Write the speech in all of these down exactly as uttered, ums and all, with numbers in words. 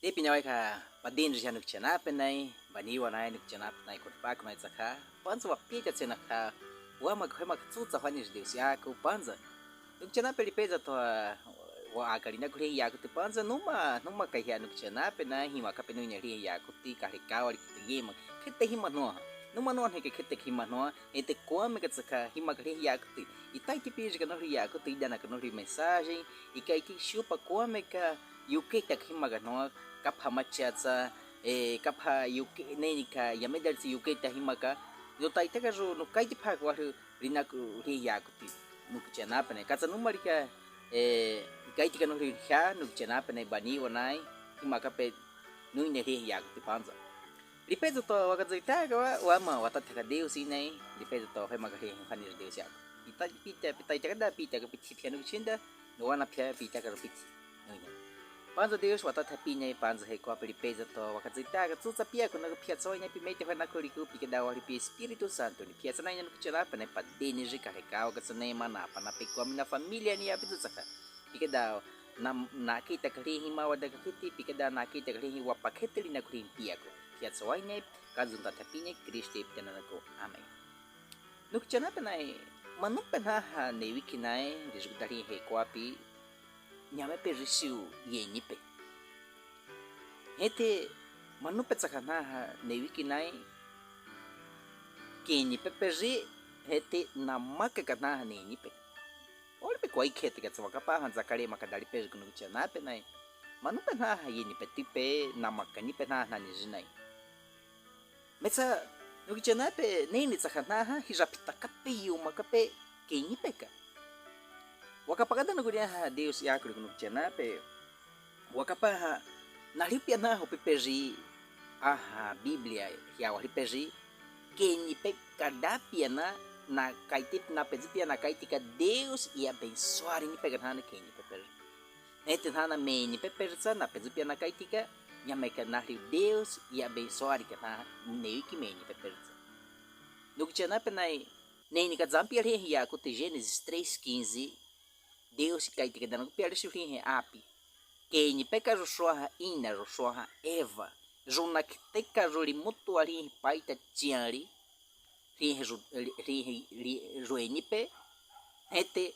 Tepi na waika padinji ha Nukjianapenai, baniiwanai Nukjianapenai, kotpa kunai tsakha, pwanza wapiita tsena kha, wamakakhwema katsutsa hwaniji Deus yaku, pwanza. Nukjianape lipeza to, wa akali na kuhli yaku ti pwanza, numa, numa kahi ha Nukjianapenai, hima kape nuina hli yaku ti, kahli kawali kiti yema, khete hima noha. Numa noha heke khete hima noha, ete kwame ka tsakha, hima kahli yaku ti. Itai tipiji ka nuhli yaku ti, idana ka nuhli mensagem, ikaiti shupa kwame ka, yuke tak hima ka noha, kapha machiatsa, e, kapha yuke, neni ka, yamedali tsi yuke ta hima ka, no taita ka jo, no kaiti pha kwa hli, lina kuhli yaku ti, Nukjianapenai. Katsa numa lika, e, ikaiti ka nuhli ha, Nukjianapenai, baniiwanai, hima kape, nuina hli yaku ti pwanza. Lipeza to wakazitaka wa, wama, watataka Deus inai, lipeza to hema kahli hwaniji Deus yaku. Ita, pita, pita, ita kada, pita ka piti, pia Nukjinda, no wana pia, pita ka piti. Nuina. Pwanza Deus, watataka pinai, pwanza he kwa pe lipeza to, wakazitaka, tsutsa pia kuna ka pia tsoina pi mete hwena kuliku, pi kada wali pi Espiritu Santu ni, pia tsanaina Nukjianapenai padiniji kaheka, wakatsanai mana, pana pe kwa mina familia ni ya pi tsakha. Pi kada na, nakita kahli hima wada ka kiti, pi kada nakita kahli hi wapa khete lina kuhli piaku. Pia tsoina, kazunta tapine, Kristo ipitana naku. Amen. Nukjianapenai, manupe naha newikinai, rijukudali he kwa pi, nyame pe risiu yenipe. Hete, manupe tsakha naha newikinai, kenipe pe ri, hete namaka ka naha nenipe. Olipe kwai khete katsa wakapaha nzakale makadali pe ri ku Nukjianapenai. Manupe naha yenipe tipe, namakanipe naha nanijinai. Metsa, Nukjianape, neni tsakha naha, hija pita kape, yuma kape, kenipe ka. Wakapakada Nukjianape, Deus yaku Nukjianape. Wakapaha, nahli pia naha ho pe pe ri, aha, Bíblia, hia wahli pe ri, kenipe ka da pia na, nakaiti, napedzi pia nakaiti ka Deus iabensoari nipe ka naha kenipe pe ri. Nete naha menipe pe ri tsa, napedzi pia nakaiti ka, nyame ka nahli Deus iabensoari ka naha newiki menipe pe ri tsa. Nukjianapenai, neni kazampi ali hia kuti Gênesis três quinze, Deus kaiti ka dana ku pia ali shuhi he api. Kenipe ka ru swaha ina ru swaha Eva. Ru nakite ka ru limutu ali hi paita chiali. Rihe ru, rihe, ri, ruenipe. Hete,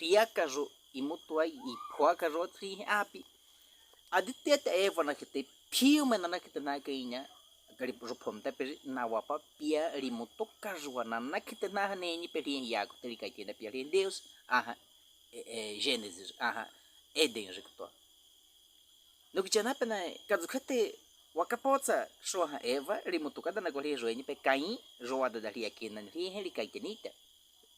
riaka ru imutu ai, ipua ka ru rihe api. Aditete Eva nakite, piu mena nakite naka ina, kali ru pom ta pe ri, nawapa pia limutu ka ru wa na nakite naha nenipe rihe yaku te likaiti na pia rihe Deus, aha, e, e, Gênesis, aha, Éden rikuto. Nukjianapenai, kazukhete wakapotsa swaha Eva, limutu ka dana ku ali ruenipe Caim, ru wadada ali akina rihe likaiti nita.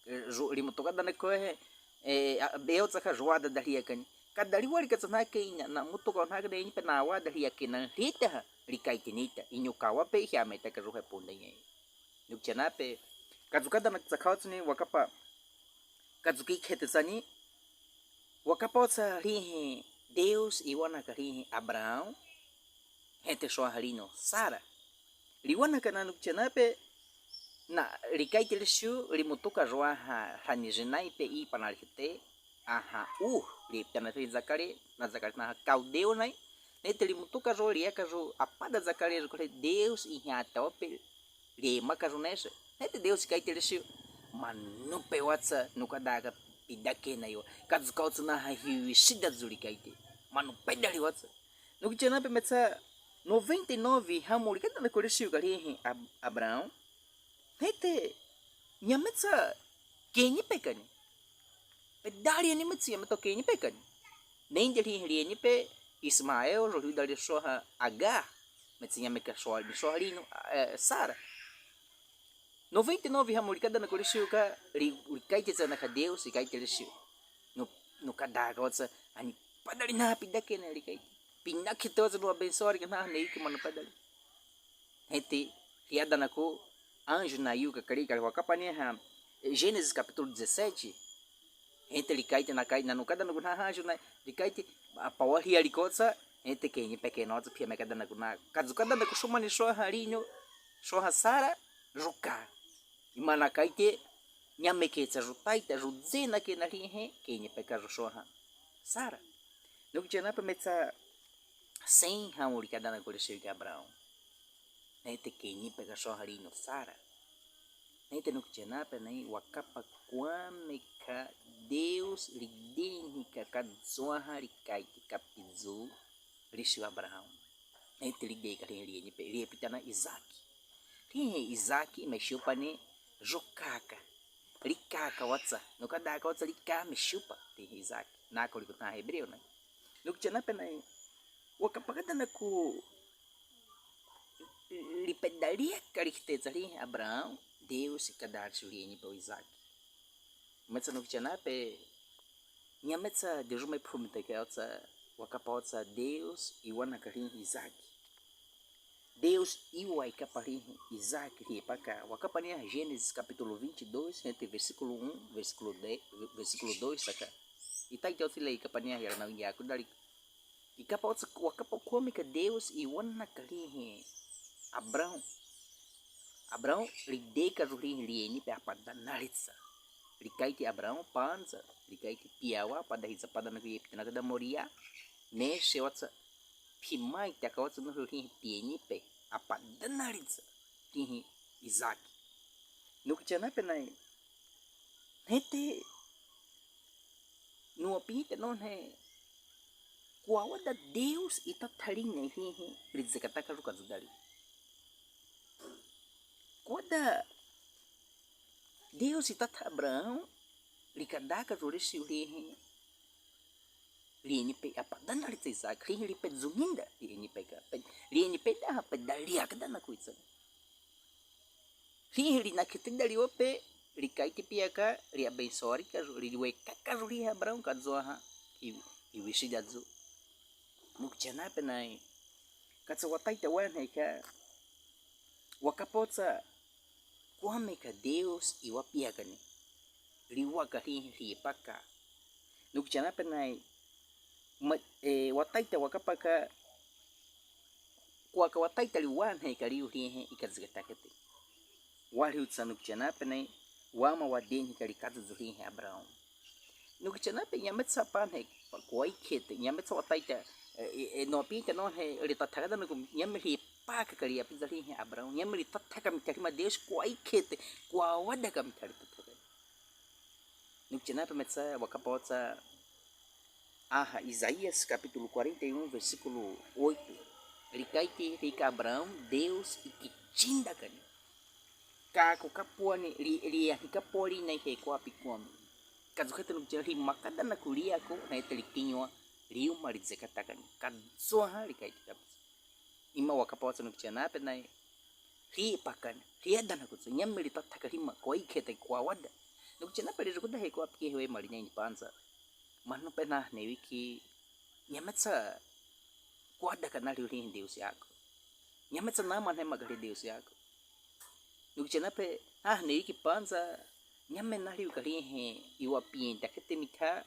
E, ru, limutu ka dana ku he, e, a, Abel tsakha ru wadada ali akani. Kadali wali katsa naka ina, namutu ka naka nenipe na wadada ali akina rita ha, likaiti nita. Inyu kawa pe hia meta ka ru he punda nye. Nukjianape, kazuka dana tsakha tsani wakapa, kazuki khete tsani, wakapotsa rihe Deus iwanaka rihe Abraão, hete swaha lino Sara. Liwanaka na Nukjianape, na likaiti lishu, limutu ka ru aha, hanijinai pe i pana lihite, aha, u, liptana ri nzakale, na nzakale naha kaldeu nai, nete limutu ka ru, liaka ru, apada nzakale ru kule Deus iha tawa pe, limaka ru nese. Nete Deus kaiti lishu, manupe watsa, nukadaka pidake nai wa. Kazuka watsa naha hiwi sida zu likaiti. Manupe dali watsa. Nukjianape metsa noventa e nove hamu lika dana ku lishu kali hi Ab-, Abraão. Nete, nyame tsa kenipe kani. Pedali ani metsi nyame to kenipe kani. Nende li, li nipe Ismael, ru liudali swaha Agar. Metsi nyame ka swaha, swaha lino, eh, Sara. Noventa e nove hamu lika dana ku lishu ka, li, likaiti tsena ka Deus, likaiti lishu. Nu, nukadaka watsa, ani padali na pidake na likaiti. Pinakite watsa nu abensoa likaiti na, neyuki manu padali. Hete, lia dana ku anjo na yuka kali kali wakapa ni ha, eh, Gênesis capítulo dezassete. Hete likaiti na kai, na nukadana ku na anjo na, likaiti, a, pawalia likotsa, hete kenipe kena watsa pia mekadana ku na. Kazuka dana ku suma ni swaha lino, swaha Sara, ruka. Imana kaiti, nyame ketsa ru taita, ru dzena kena lihe, kenipe ka ru swaha Sara. Nukjianape metsa, Sem hamu likadana ku lisiwiki Abraão. Nete kenipe ka sohari no Sara. Nete nukutiana pe nai wakapa kwame ka Deus lidenhika ka dzunha likaiti kapizu lisiu Abraão. Nete lideka lihe lienipe, liepitana Isaac. Lihe Isaac mesiupa ni zokaka. Likaka watsa, nukadaka watsa lika mesiupa, lihe Isaac. Nako liku tã Hebreu nai. Nukutiana pe nai wakapa kadana ku lipedalieka likite tsa lihe Abraão, Deus ikadari siu lienipe o Isaac. Metsa nukutiana pe, nhametsa dejuma iphumita ke watsa, wakapa watsa Deus iwanaka lihe Isaac. Deus iwaika pa lihe Isaac, liepaka wakapa niha Gênesis capítulo vinte e dois, entre versículo um, versículo dez, versículo dois, saka. Itaite watsi le ikapa niha yara na yakudali. Ikapa watsi wakapa kwame ka Deus iwanaka lihe Abraão. Abraão lideka ru lihe lienipe apadanalitsa. Likaiti Abraão panza, likaiti piawa, padahitsa padana ku iepitana kada Moria. Nese watsa phimai taka watsa no lihe pienipe apadanalitsa lihe Isaac. Nukutiana pe nai, nete nuapinte none, kwa wada Deus itatha liña lihe lidzekataka ru kazudali. Kwa wada Deus itatha Abraão likadaka ru lisiu lihe lienipe apadanalitsa Isaac, lihe lipedzuminda lienipe ka, lienipe daha pedaliakadana ku itsa. Lihe linakhetedali wape, likaiti piaka, liabensoarika ru, liwekaka ru lihe Abraão kadzunha, i, iwisida zu. Nukutiana pe nai, katsa wataita wanheka, wakapa watsa kwame ka Deus iwapiaka ni. Liwaka lihe liepaka. Nukutiana pe nai, ma, e, wataita wakapa ka, kwa ka wataita liwanheka liu lihe ikazikatakete. Waliutsa nukutiana pe nai, wama wadenhika likazuzu lihe Abraão. Nukutiana pe nhametsa panhe, kwa ikhete, nhametsa wataita, e, e, e, nuapinte none, litathakada nuku, nhame liepaka ka liapiza lihe Abraão, nhame litathaka mitharima Deus, kwa ikhete, kwa wada ka mitha litathaka. Nukutiana pe metsa wakapa watsa, aha, Isaías capítulo quarenta e um, versículo oito. Likaiti, lika Abraão, Deus ikitsinda kani. Kaku kapua ni, li, liahi kapua lina ihe kwapi kwame. Kazukhete nukutiana limakadana ku liako, nete likinyua, liuma lidzekataka ni. Kadzunha likaiti kapizu. Ima wakapa watsa nukutiana pe nai, liepaka ni, liadana kutsu, nhame litathaka lima, kwa ikhete kwa wada. Nukutiana pe lizukuda he kwapi ke he wema linaini panza. Manu pe nahe newiki, nhametsa kwa wada ka naliu lihe Deus yako. Nhametsa namanhe maka lihe Deus yako. Nukutiana pe, nahe newiki panza, nhame naliu ka lihe iwapinda kete mitha,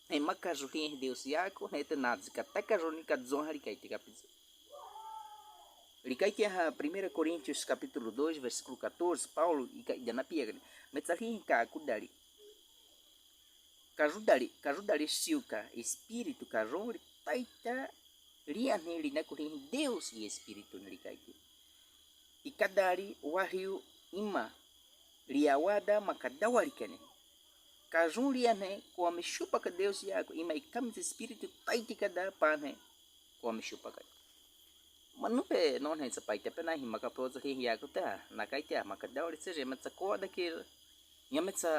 nhe maka ru lihe Deus yako, nete nazikataka ru ni kadzunha likaiti kapizu. Likaiti aha Primeira Coríntios capítulo dois, versículo catorze, Paulo ika idana piaka ni. Metsa lihe kakudali. Kazudali, kazudali siuka, espíritu, kazu litaita lianhe linaku lihe Deus i espíritu ni likaiti. Ikadali waliu ima, liawada makadawali kene. Kazu lianhe, kwame shupa ka Deus yako, ima ikamizi espíritu taiti kada panhe, kwame shupa kada. Manu pe nonhe tsa paita pe nahi makapoza lihi yako ta, nakaita makadawali tse je matsa koda kira. Nhametsa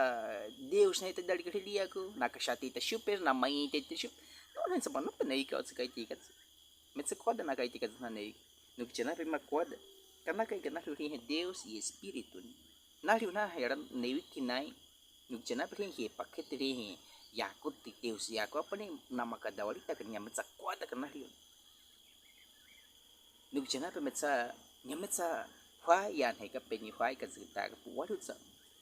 Deus nete dali kiri liako, nakashati ta shupe, namaite ta shupe. Nonhe tsa manu pe naika otsa kaiti katsa. Metsa koda nakaiti katsa na nei. Nukutiana pe ima koda. Ka nakaika naliu lihe Deus i espíritu ni. Naliu nahe yara newiki nai. Nukutiana pe lihe pakete lihe yako ti Deus yako apa ni namakadawali ta ka nhametsa koda ka naliu. Nukutiana pe metsa, nhametsa hwa yanhe ka pe ni hwa ikazita ka pu waliutsa.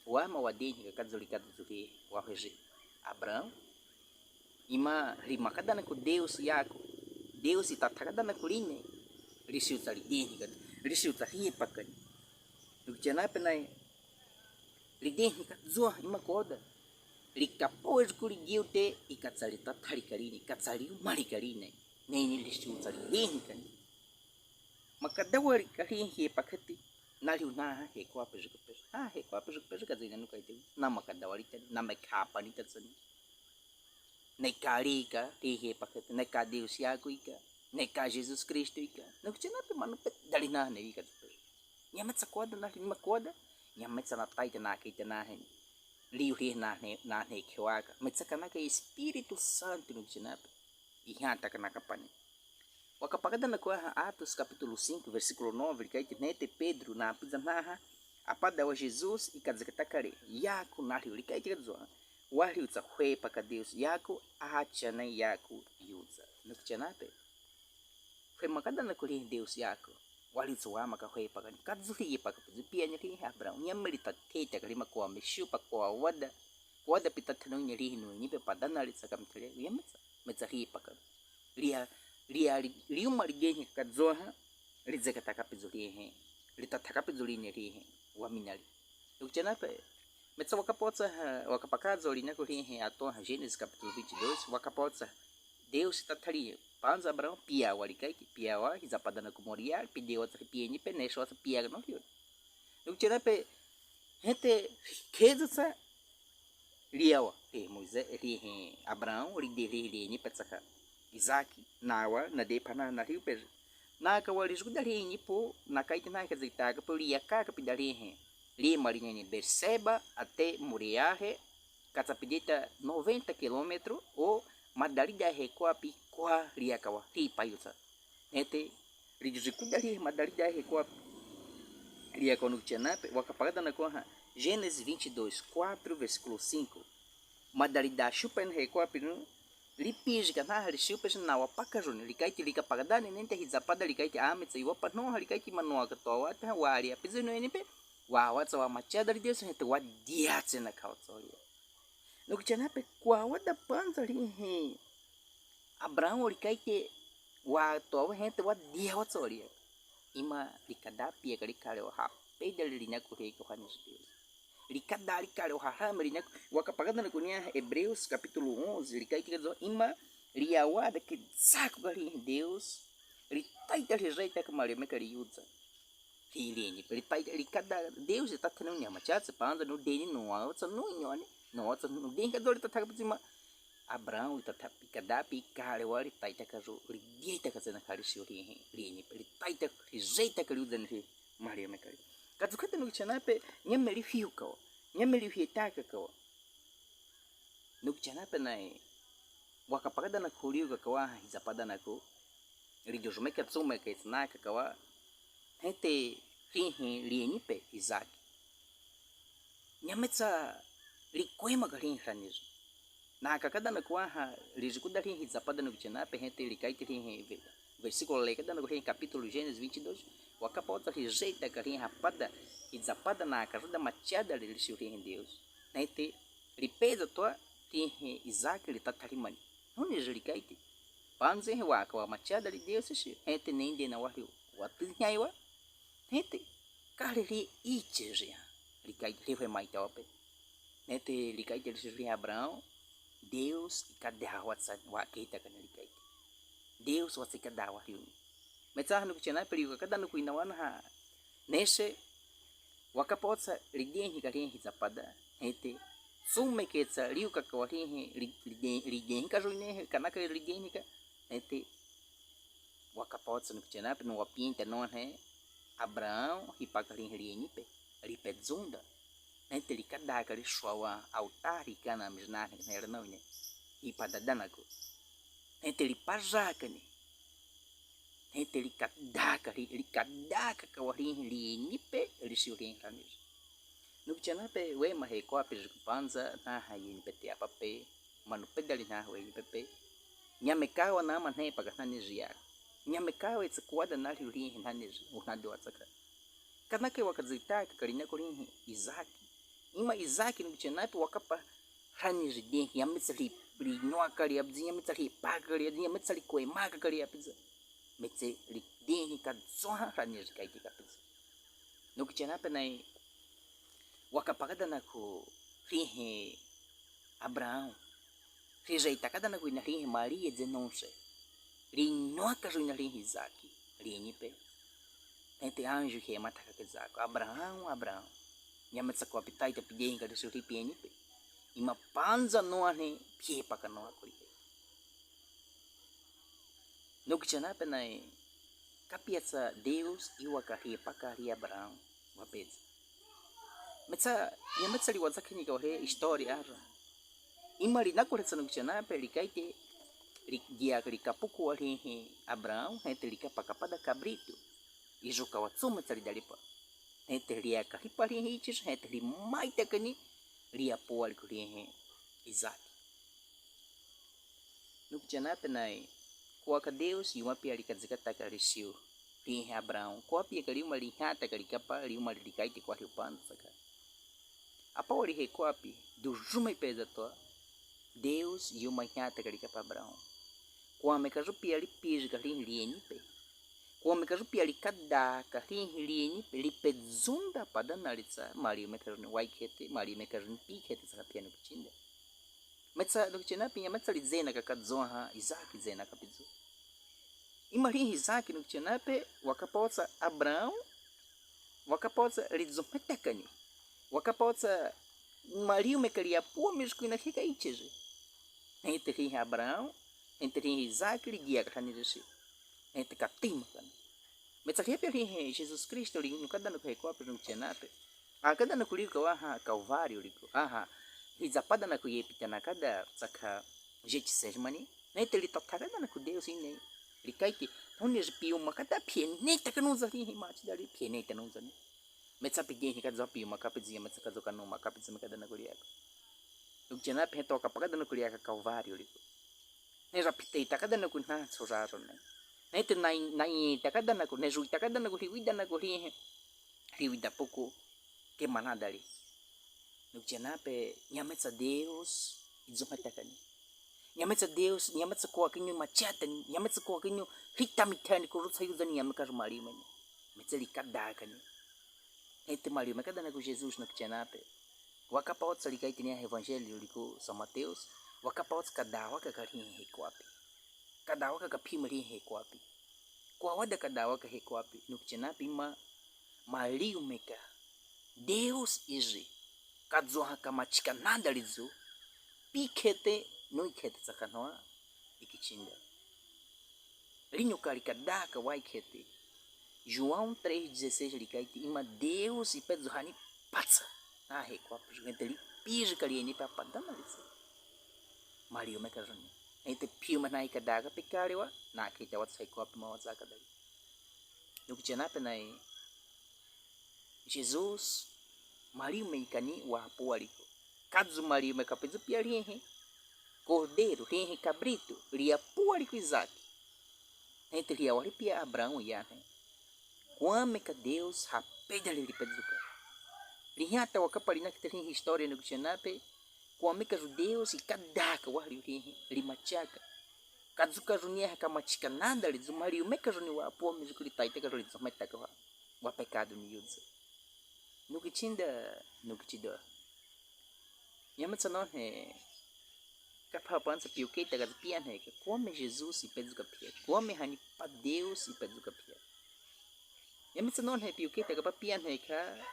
Wama wadinhi ka kazuli kazuli wahweji. Abraão. Ima limakadana ku Deus yako. Deus itathakadana ku line. Lisiutsa lidinhi ka. Lisiutsa hipakani. Nukutiana pe nai. Lidinhi ka zua ima koda. Likapowe ku ligiute ikatsa litathali ka line. Ikatsa liumali ka line. Nini lisiu tsari hihikani. Makadawari ka hihipakhati. Nariu naha hekwapi jukupeju. Ha hekwapi jukupeju ka zina nukaite. Na makadawari tani. Na mekapani tatsani. Neka rika hihipakhati. Neka Deus yaku ika. Neka Jesus Kristu ika. Nukutiana pe manu pe dari naha ne rika jukupeju. Nyametsa koda na lima koda. Nyametsa na taita na kaita na heni. Liu hi na hne na hne khewaka. Metsa kanaka Espiritu Santu nukutiana pe. Ihanta kanaka pani. Wakapagadana kwaha Atos kapitulu cinco, versíkulu nove, likaiti nete Pedro na apiza naha, apada wa Jesus ikazeketa kale, yaku nariu likaiti kazwa, wariutsa hwepa ka Deus yaku, achane yaku yuza. Nukutiana pe. Hwe makadana kuli Deus yaku, wariutsa wama ka hwepa kani, kazuri yepaka puzu pia nyeri Abraão, nyameri tateta kali ma kwa meshu pa kwa wada, kwa wada pita tanu nyeri hinu nyipe padana litsa kamtele, yametsa, metsa hipaka. Lia, lia, li-, liuma ligenhe kazwa ha, lizekataka pizuri he, litataka pizuri ne he, waminari. Nukutiana pe, metsa wakapotsa ha, wakapakazo lina kuli he ato ha Gênesis kapitulu vinte e dois, wakapotsa, Deus tatari, panza Abraão, piawa likaiti, piawa, hizapadana ku Moriá, pidewa tsa pia nyipe, nesho tsa pia no rio. Nukutiana pe, hete, keza tsa, Liawa, lihi Moisés, lihi Abraão, lidie lihi lienyi pe tsaka Izaki, nawa, nadie pana nariu pe. Nakawa lijuku dali nyipu, nakaiti naka zitaka pe liaka ka pidali he. Lima linenyi Berseba, até Moriahe, katsa pidita noventa kilómetru, o madali dahe kwa pi kwa liakawa, li payutsa. Nete, lijuku dali madali dahe kwa liakawa nukutiana pe, wakapagadana kwaha, Gênesis vinte e dois, quatro, versículo cinco. Madali dashu pe he kwa pinu, lipiji kana ha lishu pe nawa pakajuni, likaiti likapagadani, nente hizapada likaiti amitsa, iwa panoha likaiti manoa katoa, te wali apizi no eni pe, wawatsa wamachia dali Deus, hete wadiatse na kautsolia. Nukutiana pe kwa wada panza lihi. Abraão likaite watoa hete wadia watsolia. Ima likada pia kali kale waha. Pedali linaku he kohani Deus. Likada likale waha hame linaku. Wakapagadana kunia Hebreus kapitulu onze. Likaite kazo ima liawada kizaku kali Deus. Litaita lijaita ka mali meka liuza. Hilini, litaita, likada, Deus itathanu ni hamachache, panza no deni, no watsa, no inyoni, no watsa, no deni kadoli tathaka pizima. Abraão itatha, ikada pi kale wali taita kajo, lidieta kazena kali sio hi, hi, lini, litaita, lijaita kali uzeni hi, Maria mekali. Kazukata nukutiana pe, nyameli fiu kawa, nyameli fiu taka kawa. Nukutiana pe nai, wakapagadana ku liu kakawa, hizapadana ku, lijojo meka tsume ke tsina kakawa, hete lihi lienyi pe Izaki. Nyametsa likwema kali hraniji. Nakakadana kwaha, lijuku dali hizapadana nukutiana pe hete likaite lihi ve-, versículo lekadana ku lihi kapitulu Gênesis vinte e dois, wakapotsa lijaita kali hapada, hizapada nakajuda machia dali lisiu lihi Deus. Hete lipeza toa lihi Izaki litathali mani. Nuni jilikaiti. Panze he waka wamachia dali Deus si, hete nende na wali watu nyaiwa. Hete kali li iche jia. Likaiti liwe maita wape. Hete likaiti lisiu li Abraão. Deus ikada watsa waketa kana likaiti. Deus watsa ikada wali uni. Metsa hanu kutiana pe liu kakada nuku inawana ha. Nese, wakapotsa lidenhi kali hizapada, hete. Sumeketsa liu kakawa lihi, li-, lide-, lidenhi kajo inehe, kanaka lidenhi ka, hete. Wakapotsa nukutiana pe no wapinta no he, Abraão, hipaka lihi lienyi pe, lipezunda. Hete likada kali shwawa, autari kana mijna he, nera no ine. Hipadadana ku. Hete lipajaka ni. Hete likadaka, li-, likadaka kawa lihi lienyi pe, lisiu lihi hraniji. Nukutiana pe wema he kwa pe juku panza, naha yeni pe te apa pe, manu pe dali naha we yeni pe pe. Nyamekawa nama hne paka hraniji ya. Nyamekawa itsa kwada naliu lihi hraniji, uhna dua tsaka. Kanaka wakazitaka kali naku lihi Izaki. Ima Izaki nukutiana pe wakapa hraniji denhi, yametsa li, linwaka li apizi, yametsa lipaka li apizi, yametsa likwemaka kali apizi. Metse lidenhi kazoha hraniji kaiti kapizi. Nukutiana pe nai wakapakadana ku lihi Abraão. Lijaita kadana ku ina lihi Maria dzenonse. Rinoka ru ina hlihi Izaki, lienyi pe. Nheto anju hemathaka ke Izaki: Abraão, Abraão. Nhametsa ko api taita pidehi ka Deus, hli pienyi pe. Ima panza noa hne, pie paka noa kuli. Nukitiana pe nai, kapia tsa Deus iwaka hepaka hli Abraão, wapedza. Metsa, nhametsa liwazakhani ka wahe istori ara. Ima linakoletsa nukitiana pe likaite, li, diaka likapuku wa hlihi Abraão, nheto likapa kapada kabritu. Ijuka watsu metsa lidalipa. Nheto liaka hipa hlihi ichi, nheto limaitakani, liapuali ko hlihi Izaki. Nukitiana pe nai, koa ka Deus yuma pia likazikataka lisiu hlihi Abraão, koa pia ka liuma lihataka likapa, liuma likaite koa hliu panza saka. Apa wali he koa pi, dujuma ipedza toa, Deus yuma ihataka likapa Abraão. Koa meka ru pia lipiji ka hlihi lienyi pe. Koa meka ru pia likada ka hlihi lienyi pe, lipedzunda padana litsa, mali meka ru ni wai khete, mali meka ru ni pi khete saka pia nukitiana. Metsa nukitiana pe nhametsa lizenaka kazoha Izaki zenaka pizu. Ima hlihi Izaki nukitiana pe, wakapotsa Abraão, wakapotsa lizumetakani, wakapotsa mali meka liapuamijuku ina heka ichiji. Nheto hlihi Abraão, nheto hlihi Izaki lidiaka hani lisi. Nheto katimakana. Metsa hlia pia hlihi Jesus Kristu linukadanaku he koa pe nukitiana pe. Akadanaku liku waha Kalvário liku. Aha, hizapadanaku yepita nakada saka Getsemani. Nheto litatakadanaku Deus ine. Likaite, hone ji piuma kada pieneta kanuza hlihi mati dali pieneta nuza ni. Metsa pidehi kazo piuma kapedzi, metsa kazo kanuma kapedzi mekadanaku liaka. Nukitiana pe nheto kapakadanaku liaka Kalvário liku. Nheto pite takadanaku natso raro ne. Nheto nai, nai takadanaku, nheto jui takadanaku, hliwidanaku hlihi, hliwida puku, ke mana dali. Nukitiana pe nhametsa Deus izumetakani. Nhametsa Deus, nhametsa koa kinyu machatani, nhametsa koa kinyu hitamitani, kurutsa yuzani, nhameka ru mali meni. Metsa likadakani. Nheto mali mekadanaku Jesus nukitiana pe. Wakapotsa likaite ni he Evangelho liku São Mateus, wakapotsa kadawaka ka hlihi he koa pe. Kadawaka ka piuma hlihi he koa pe. Koa wada kadawaka he koa pe, nukitiana pe ima mali meka Deus iji, kazoha ka machika nada lizu, pi khete, nui khete tsaka noa, ikitinda. Linhoka likadaka wai khete. João três dezesseis likaite tima Deus ipezu hani patsa. Na he koa pe ju, nheto lipiji ka lienyi pe padana litsa. Mali meka ju ni. Nheto piuma na ikadaka pe kalewa, na kheta watsa he koa pe mawaza ka dali. Nukitiana pe nai. Jesus, mali meka ni wapuali ko. Kazu mali meka pezu pia hlihi Cordeiro, hlihi cabrito, liapuali ko Izaki. Nheto liawali pia Abraão yane. Kwame ka Deus hapedali lipezuka. Lihata wakapali nakita hlihi história nukitiana pe. Kwame ka ju Deus ikadaka wahali hlihi, limachaka. Kazuka ju ni ha ka machika nada lizu, mali meka ju ni wapuamijuku, litaitaka ju lizumetaka wa, wa pecado ni yuzu. Nukitinda, nukitidoha. Nhametsa nohe, kapha pansa piuketa ka pia nhe ka, kwame Jesus ipezuka pia, kwame hani pa Deus ipezuka pia. Nhametsa nohe piuketa kapa pia nhe ka,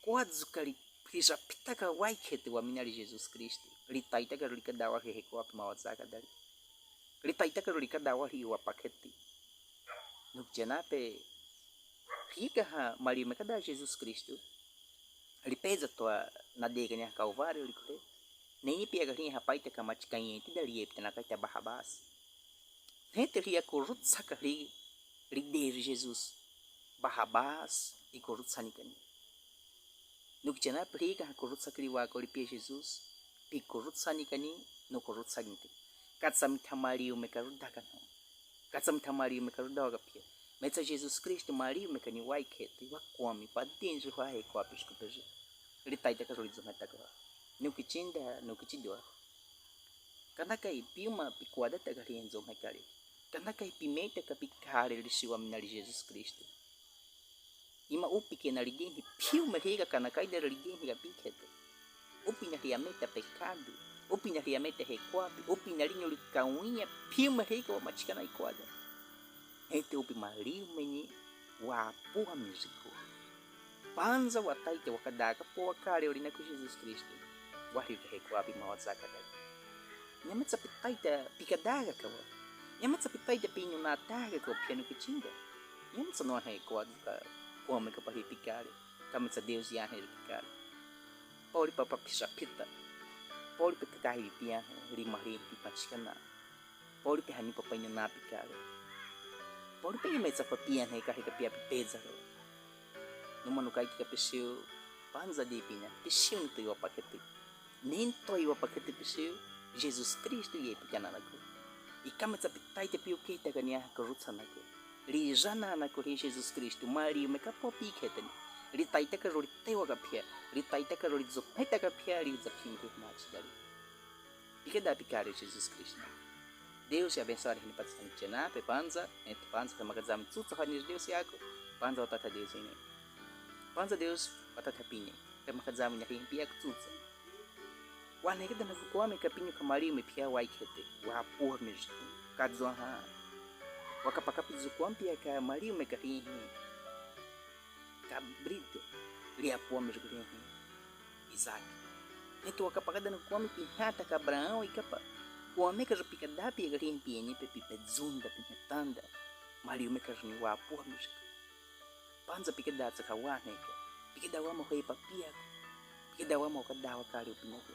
kwazuka li, lirapitaka wai khete waminali Jesus Kristu. Litaitaka ju likadawa he he koa pe mawaza ka dali. Litaitaka ju likadawa hi wa pakheti. Nukitiana pe, hika ha mali meka da Jesus Kristu. Lipeza toa nadeka ni ha Kalvário likule. Nenyi pia ka hli ha paita ka machika nhe ti da liepita na kaita Barrabás. Nheto hli akurutsaka hli, lideri Jesus. Barrabás ikurutsanikani. Nukitiana pe hli ka hakurutsaka hli wako lipia Jesus, pikurutsanikani, nukurutsanikani. Katsamitha mali meka ju daka nho. Katsamitha mali meka ju daka pia. Metsa Jesus Kristu mali meka ni wai khete, wa kwame, pa denji hwa he kwa pishku peji. Litaitaka ju lizumetaka wa. Nukitinda, nukitidoha. Kanakai piuma pikwadataka hli nzo mekali. Kanakai pimetaka pikale lisiwa minali Jesus Kristu. Ima upi kena ligenhi piuma heka kanakai da ligenhi ka pikete. Upi na hli ameta pecado. Upina hiri amete hekwapwi, upina lini uli kawinya, pima hiri ka wamachikana ikuada. Hente upi Maria umeni wa Apuhamijiku. Panza wataite wakadaka pwa wa kale ulina ku Jesus Kristu. Wahiri ka hekwapwi ma wazaka dali. Nyamatsa pitaite pikadaka kawa. Nyamatsa pitaite pinyu nataka kawa piano kichinga. Nyamatsa nohe kwa duka kwame ka pahiri pikale. Kamitsa Deus yahe pikale. Poli pa papisha pita. Poli pe kakahi piahe, lima hiri pipachikana. Poli pe hani papa ina na pikale. Poli pe ina metsa pa piahe, kahe ka pia pipezaro. Numa nukai ki ka pisiu, panza di pina, pisiu nito iwa pakete. Nento iwa pakete pisiu, Jesus Kristu ye pikana naku. Ika metsa pitaite piu keta kania ka rutsa naku. Lijana naku hi Jesus Kristu, Maria umeka popi kete ni. Litaita ka roli tewa ka pia, litaita ka roli zopeta ka pia, liza pimpe machi dali. Pikada pikale Jesus Kristu. Deus ya abensoa hini patsa ni chena, pe panza, ente panza, pe makazami tsutsa hani Deus yaku, panza watata Deus ine. Panza Deus watata pine, pe makazami na hini piaku tsutsa. Wane keda naku kwame ka pinyu ka Maria ume pia wai kete, wa Apuhamijiku, kazwa ha. Wakapaka pizu kwame pia ka Maria umeka hini. Kabrito, li Apuhamijiku hini. Izaki. Neto wakapakada naku kwame pinhata ka Abraão ikapa. Kwame ka pikada pia ka hini pia ni pe pipezunda pinhatanda. Maria umeka ni wa Apuhamijiku. Panza pikada tsaka wane ka. Pikada wama hwepa piaku. Pikada wama wakada wakale upinaku.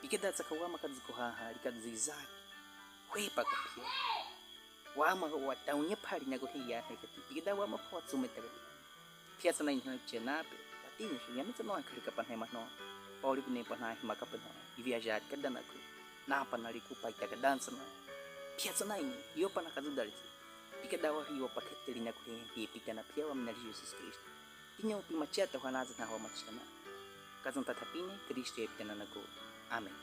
Pikada tsaka wama kazuko haha, likazu Izaki. Hwepa ka pia. Wama wataunya pali naku hi yahe kati. Pikada wama pa watsumeta kati. Piatsa na inha chena pe. Watini hi yamitsa no ankali ka panhe mano. Poli pine panhe hima ka panhe. Ivi ajat kada naku. Na panali ku paita ka dansa na. Piatsa na ini. Yo pana kazu dali. Pikada wahiri wa pakete linaku hi. Hi pikana pia wamina li Jesus Kristu. Tinyo pi machia to hanaza na wamachikana. Kazun tata pine Kristu ye pikana naku. Amen.